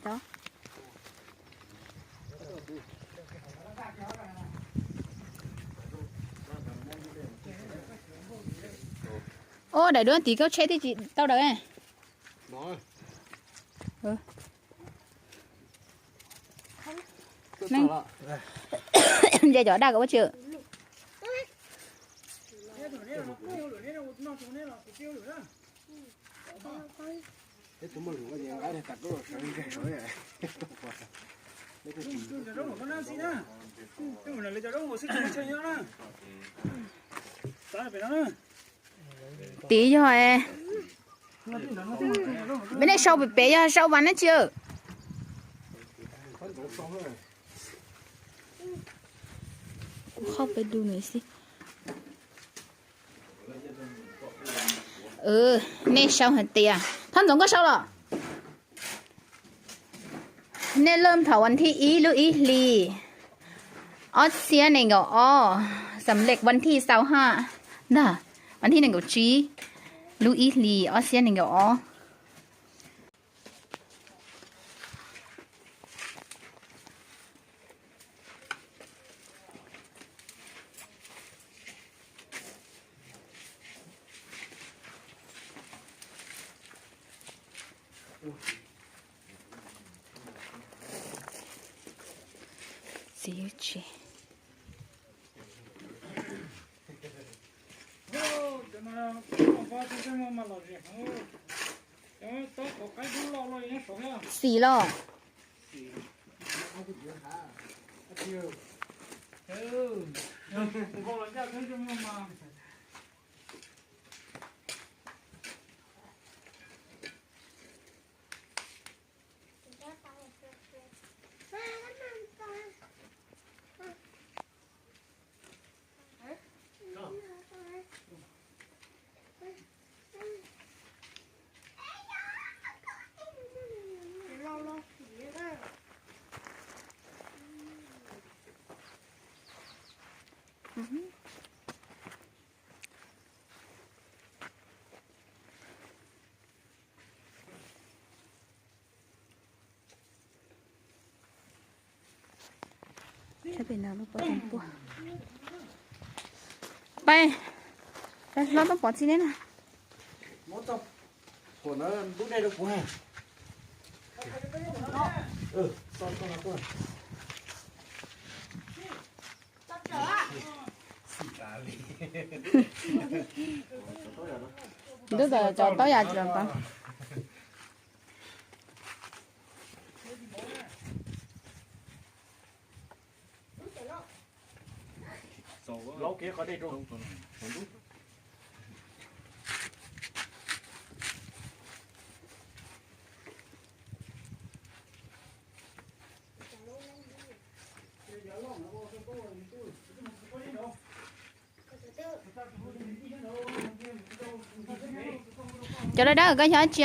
Tod. Ua daim duab tid koj tsheb twb tsis tau daws. Nce cov daj kom ua tsi. Tid yog, peb nej sau pem pem yog sau vas nab tsi. Kuv qhov peb du nws xwb. Nej sau hais tias Thoj Ntxoov koj sau los. Nej lawm thaum vas thij ib lub ib hlis ob txhiab nees nkaum ob, xam lej vas thij xaus haj ntag, vas thij nees nkaum tsib lub ib hlis ob txhiab nees nkaum ob. Txiv tsis xis los. Pais, pais hlob tub pov txij neb na. Ntub tau cov taub yam tsis tau. Cov dawb dawb koj xyov tsi?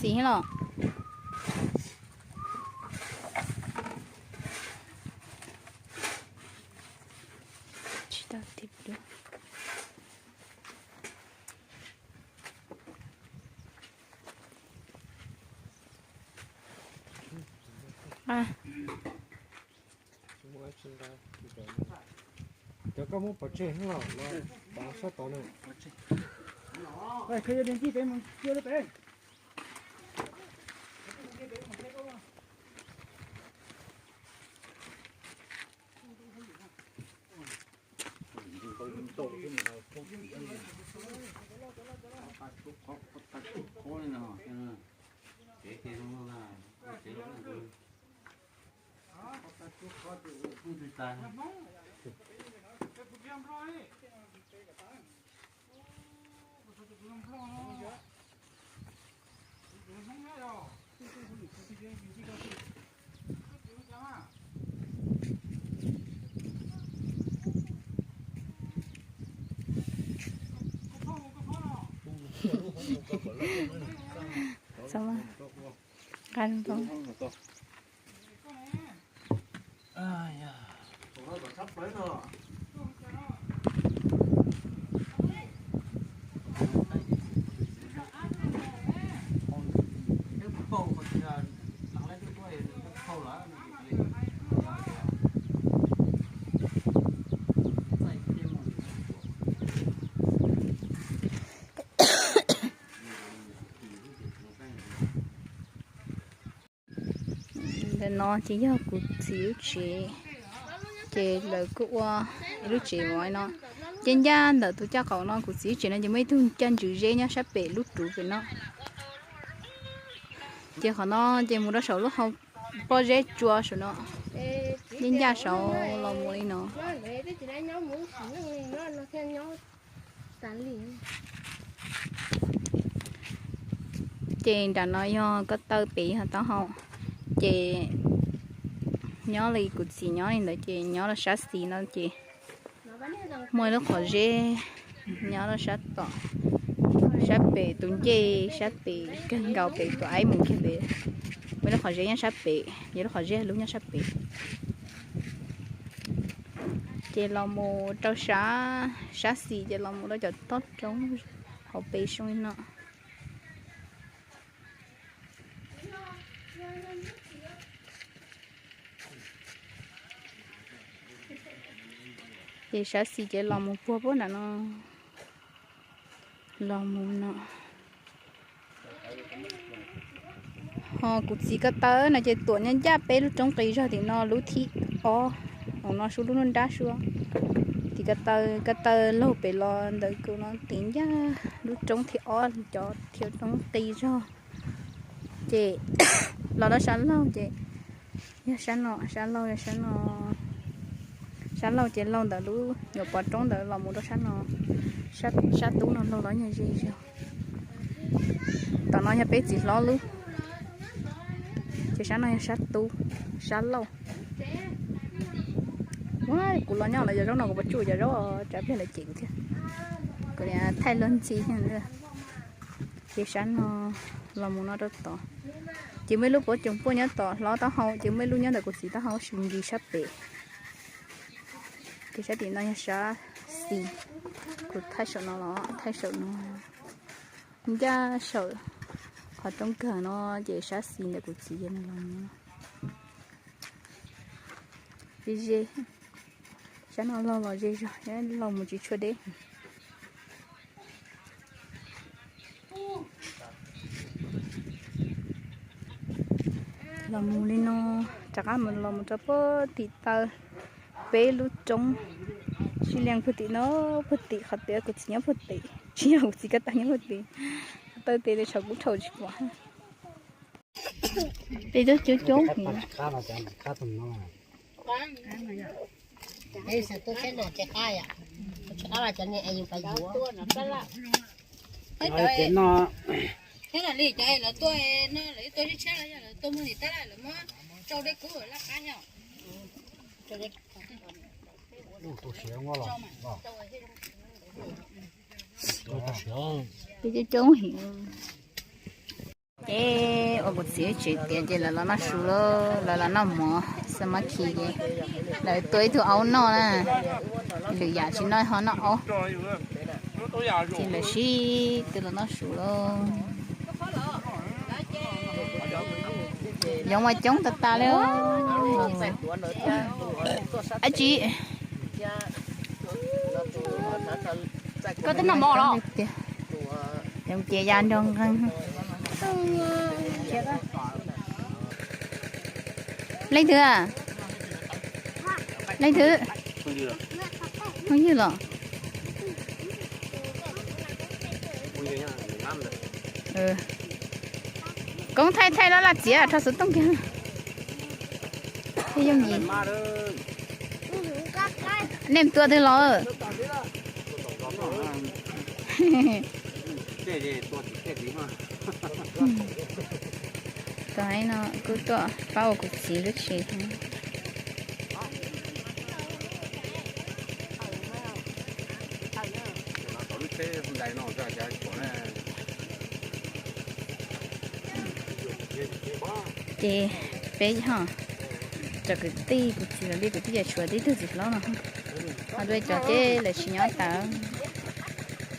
Xis los. Tsis tau tiv dua. Cov koj muab pov tseg los los sab tod na. Nqa zoo tau. No ces yog kuv txiv lub tsev, ces lawv kuj ua ib lub tsev ua no. Ces ncaj ntawm tus caj qaum no kuv txiv lub tsev no ces muaj ib tug caj ntswg zeb nyob sab pem lub ruv pem no. Ces qhov no ces mus rau saum lub hau pob zeb tsua saum no, ncaj ncaj saud los mus li no. Ces nram no yog ko taw pem yog taub hau. Ces nyob li kuv txiv nyob li ntawd ces nyob rau sab xis no ces muaj ib lub qhov zeb nyob rau sab tom, sab pem tus ncej sab pem kawg nkaus pem tus aib mus kiag pem. Muaj ib lub qhov zeb nyob sab pem, yog lub qhov zeb lub nyob sab pem. Ces los mus rau sab, sab xis ces los mus rau cov toj roob hauv pes soo li no. Ces sab xis ces los mus puag puag nram no, los mus no. Ho kuv txiv ko taw no ces tuam nyob ncaj peb lub roob qis zog tim no lub thib ob, hauv no sub lub nruab nrab sub. Tim ko taw, ko taw laug pem los ntawm kuv no tim ncaj lub roob thib ob cov thib roob qis zog. Ces los rau sab laug ces yog sab no, sab laug yog sab no. Sab laug ces laug ntawm lub nyuam pov roob ntawd los mus rau sab no, sab tub no laug los yog ze zog. Tom no yog peb txiv hlob lub, ces sab no yog sab tub, sab laug. Ua kuv los nyob lawv cov zaub no kuv puas tsuj cov zaub tsav pliag lawv cem kuv thiab. Kuv thaij luag ntxhi thiab. Ces sab no los mus no rau tod, ces muaj ib lub pob coom puaj nyob tom hlob taub hau, ces muaj ib lub nyob ntawm kuv txiv taub hau sis nkis sab pem. Ces sab tim no yog sab xis, kuv thaij saum no los thaij saum no. Ncaj saum qhov roob kawg no ces sab xis ntawm kuv txiv no los ze ze. Sab no laug los ze zog, laug mus tsis tshua deb. Los mus li no, rov qab los mus rau puag tim taw peb lub roob. Sib leeg puag tim no, puag tim qhov tias kuv txiv nyob puag tim, tsis yog kuv txiv ko taw nyob puag tim, ko taw tes li tshav kub rhau tsis pom. Peb coob coob. Thiab li cov lawv tuaj no, lawv tuaj ib tshab los yog lawv tuaj muag nim tab lawm, lawv muab tsau dej kub laj qab yog. Peb coob coob heev. Ces ua kuv txiv tsev tiav ces lawv los noj su lauj, lawv los noj mov xab mab khi ces lawv tua ib tug aub noj na, lwm yam tsis noj ho noj aub. Ces lawv sib tw los noj su lauj. Yoov mas coob tas tas li. Ab tsi, koj twb noj mov los? Yoov ces ya nrog nqeeg. Leej twg? Leej twg? Phooj ywg los? Koob thaij thaij laj laj txiav rho xov tooj kiag. Yooj yim. Nej tua twg los? Tus no kuj tuaj pab ua kuv txiv lub tsev thiab. Ces peb ho cov kwv tij kuv txiv los li kwv tij ces tshuav tib tug txiv hlob no, ho dua cov ces lawv tsis nyob tas,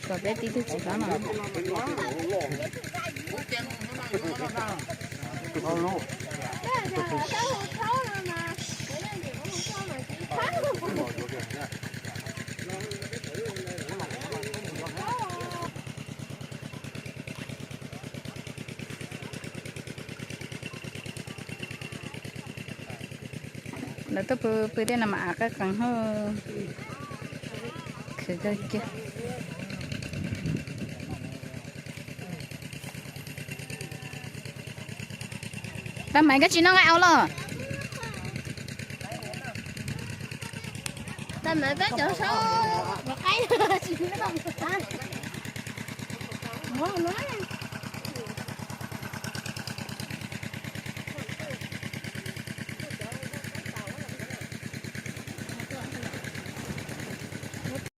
tshuav peb tib tug txiv hlob no. Lawv tuaj pw pw tej no mas av qab qees hauj, khwv kawg kiag. Tab Maiv, koj tsis noj nqaij au los? Tab Maiv, peb cov saub qaib tsis noj.